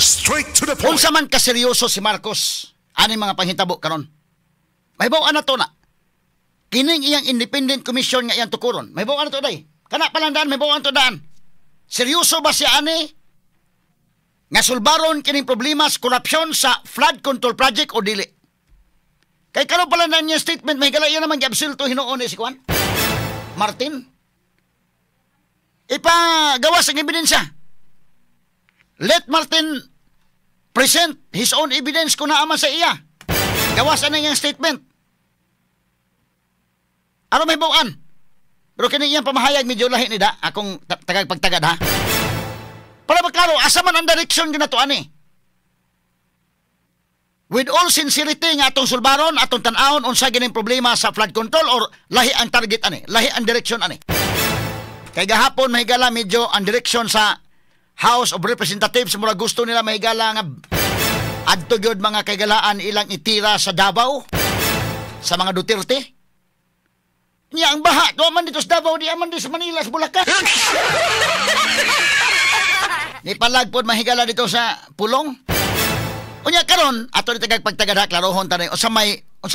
Straight to the point. Unsa man kaseryoso si Marcos ani mga panghitabo karon? Mahibaw na to na. Kining iyang independent commission nga iyang tukuron. Mahibaw na to day. Kana pa lang daan, mahibaw to daan. Seryoso ba siya ani nga sulbaron kining problema sa korupsyon sa flood control project o dili? Kay karon pala na niya statement, may gala iya naman giabsulto hinuon ni si Juan Martin. Ipagawas ang ebidensya. Let Martin present his own evidence kung naa man sa iya. Gawas ang iyang statement. Aron may buwan. Pero kini iyang pamahayag medyo lahi ni da akong tagag pagtagad ha. Para maklaro, asa man ang direksyon ginato ani? With all sincerity nga atong sulbaron, atong tan-awon unsa gining problema sa flood control or lahi ang target ani, lahi ang direksyon ani? Kay gahapon, mahigala, medyo ang direksyon sa House of Representatives mura gusto nila, mahigala, nga adto gyud mga kaigalaan ilang itira sa Davao sa mga Duterte. Niya ang baha, tuwa man dito sa Davao, di man dito sa Manila, sa Bulacan. Ni palagpod, mahigala, dito sa Pulong. Unya karon ato ni tagag pagtagad, klarohon tanay unsa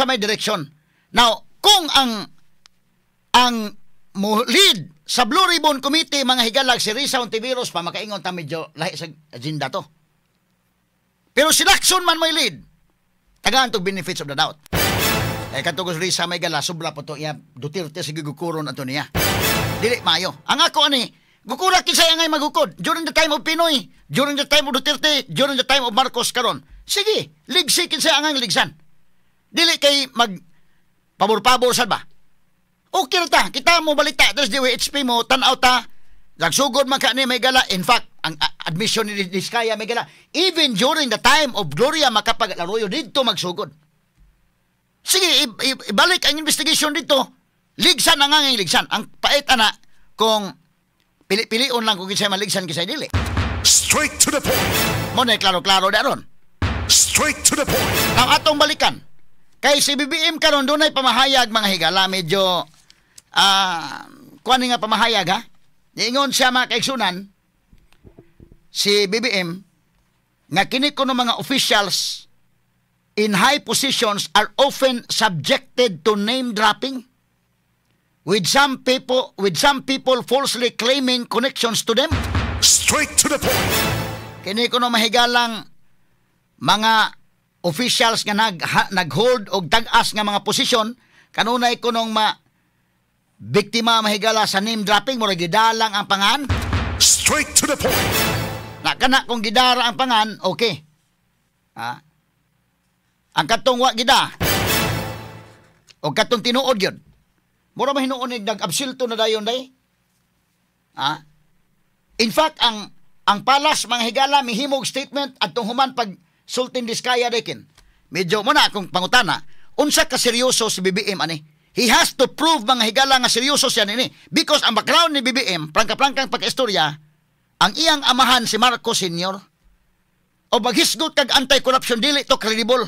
may direksyon. Now, kung ang mo lead sa Blue Ribbon Committee, mga higalag, si Risa Hontiveros pa, makaingon ta medyo lahi sa agenda to. Pero si Lacson man may lead, tagaan tog benefits of the doubt. Eh kadto si Risa may gala sobra po to iya Duterte sa gigukuron ato niya. Dili maayo. Ang ako ani, gukura kinsay angay magukod during the time of PNoy, during the time of Duterte, during the time of Marcos karon. Sige, ligsi kinsay angay ligsan. Dili kay mag pabor-pabor sad ba? Okay ra ta, kita mo balita des DWHP mo tan-aw ta. Nagsugod man ka ni may gala. In fact, ang admission ni Diskaya may gala, even during the time of Gloria Macapagal Arroyo didto magsugod. Sige, ibalik ang investigation dito. Ligsan ang angay ligsan. Ang pait ana kung pili-pilion lang kung kinsay maligsan, kinsay dili. Straight to the point. Mo na klaro-klaro daron. Straight to the point. Ang atong balikan kay si BBM karon dunay pamahayag, mga higala, medyo kuan nga pamahayag ha. Niingon siya, mga kaigsunan, si BBM nga kini kuno mga officials in high positions are often subjected to name dropping with some people falsely claiming connections to them. Straight to the point. Kini kuno mahigalang mga officials nga nag-hold og tag-as nga mga posisyon kanunay kunong ma biktima, mahigala, sa name dropping, mura gidalang ang pangan. Straight to the point. Na kana kung gidara ang pangan, okay ha. Ang katong wa gida o katong tinuod yun, mura mahinuon ni nag-absulto na dayon day ha. In fact, ang Palace, mga higala, mihimog statement adtong human pag sultin Diskaya dekin. Medyo mo na akong pangutana, unsa ka seryoso si BBM ani? He has to prove, mga higala, nga seryoso siya nini because ang background ni BBM, prangka-prangkang pagkaistorya, ang iyang amahan si Marcos Sr. O maghisgot kag anti-corruption, dili to credible.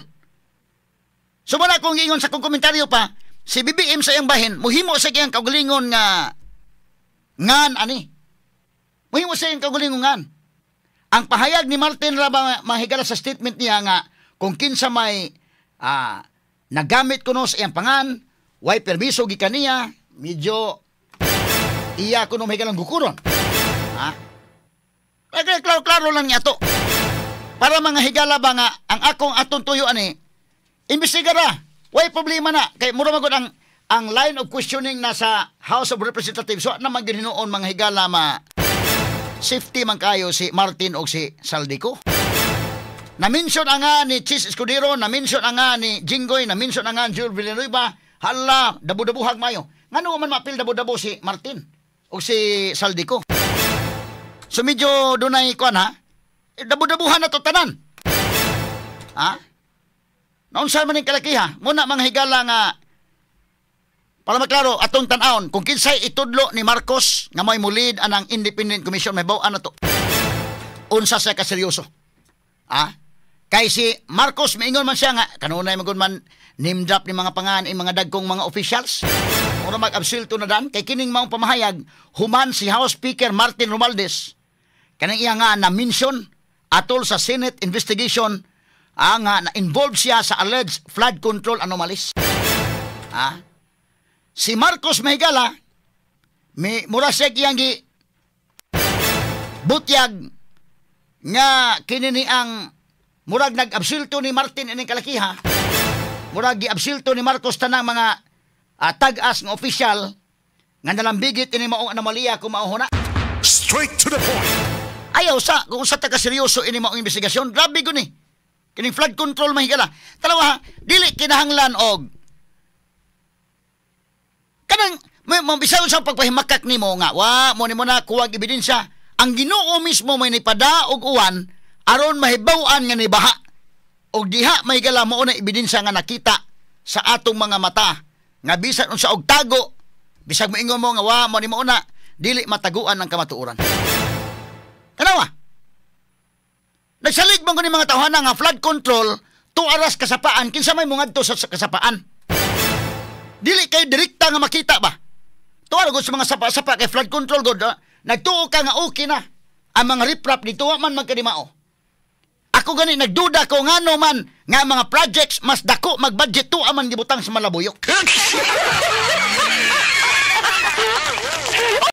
So wala kong giingon sa kong komentaryo pa, si BBM sa iyang bahin, muhimo sa iyang kaugalingon nga ngan ani. Muhimo sa iyang kaugalingon ngan. Ang pahayag ni Martin ra ba, mahigala, sa statement niya nga kung kinsa may nagamit kuno sa iyang pangan, way permiso gikan niya, medyo iya kuno mahigalang gukuron. Ha? Kaya klaro-klaro lang niya to. Para mga higala ba nga, ang akong atong tuyo ani, imbestigara. Way problema na. Kay mura magod ang line of questioning na sa House of Representatives. So, naman gininuon, mga higala, ma safety man kayo si Martin o si Zaldy Co. Na-mention ang nga ni Chiz Escudero, na-mention ang nga ni Jinggoy, na-mention ang nga ni Joel Villanueva, hala, dabu-dabuhag mayo. Ngano man mapil dabo-dabo si Martin o si Zaldy Co? So medyo dunay kuan ha, eh, dabu-dabuhan na to tanan. Ha? Naunsa man ning kalakiha? Muna, mga higala, nga para maklaro atong tan-awon kung kinsay itudlo ni Marcos nga may mulid anang independent commission, may baw na to. Unsa siya ka seryoso? Ah? Kay si Marcos maingon man siya nga kanunay magud man name drop ni mga pangan ni mga dagkong mga officials. Mura mag-absulto na dan kay kining maong pamahayag human si House Speaker Martin Romualdez kanang iya nga na mention atol sa Senate investigation nga na-involved siya sa alleged flood control anomalies. Ah? Si Marcos, mahigala, may mura siya iyang gi butyag nga kini ni ang murag nag-absulto ni Martin ining kalakiha. Murag giabsulto ni Marcos tanang mga tag-as nga opisyal nga nalambigit ini maong anomalya kung mao na. Straight to the point. Ayaw sa kung sa taga seryoso ini maong investigasyon, grabe gud ni. Kining flood control, mahigala. Tanawa ha, dili kinahanglan og kanang may mabisag sa pagpahimakak nimo nga wa mo nimo na kuwag ebidensya. Ang Ginoo mismo may nipada og uwan aron mahibaw-an nga nibaha. Og diha, mahigala, mao na ebidensya nga nakita sa atong mga mata nga bisan unsa og tago, bisag moingon mo nga wa mo nimo na, dili mataguan ang kamatuoran. Tanawa. Nagsalig man ko ni mga tawhana nga flood control tuaras kasapaan, kinsa may mongadto sa kasapaan? Dili kay direkta nga makita ba? Tuara gud sa mga sapa-sapa kay flood control gud. Ah. Nagtuo ka nga okay na. Ang mga riprap dito wa man magkadimao. Ako gani nagduda ko ngano man nga mga projects mas dako mag-budget tuwa man gibutang sa Malabuyok.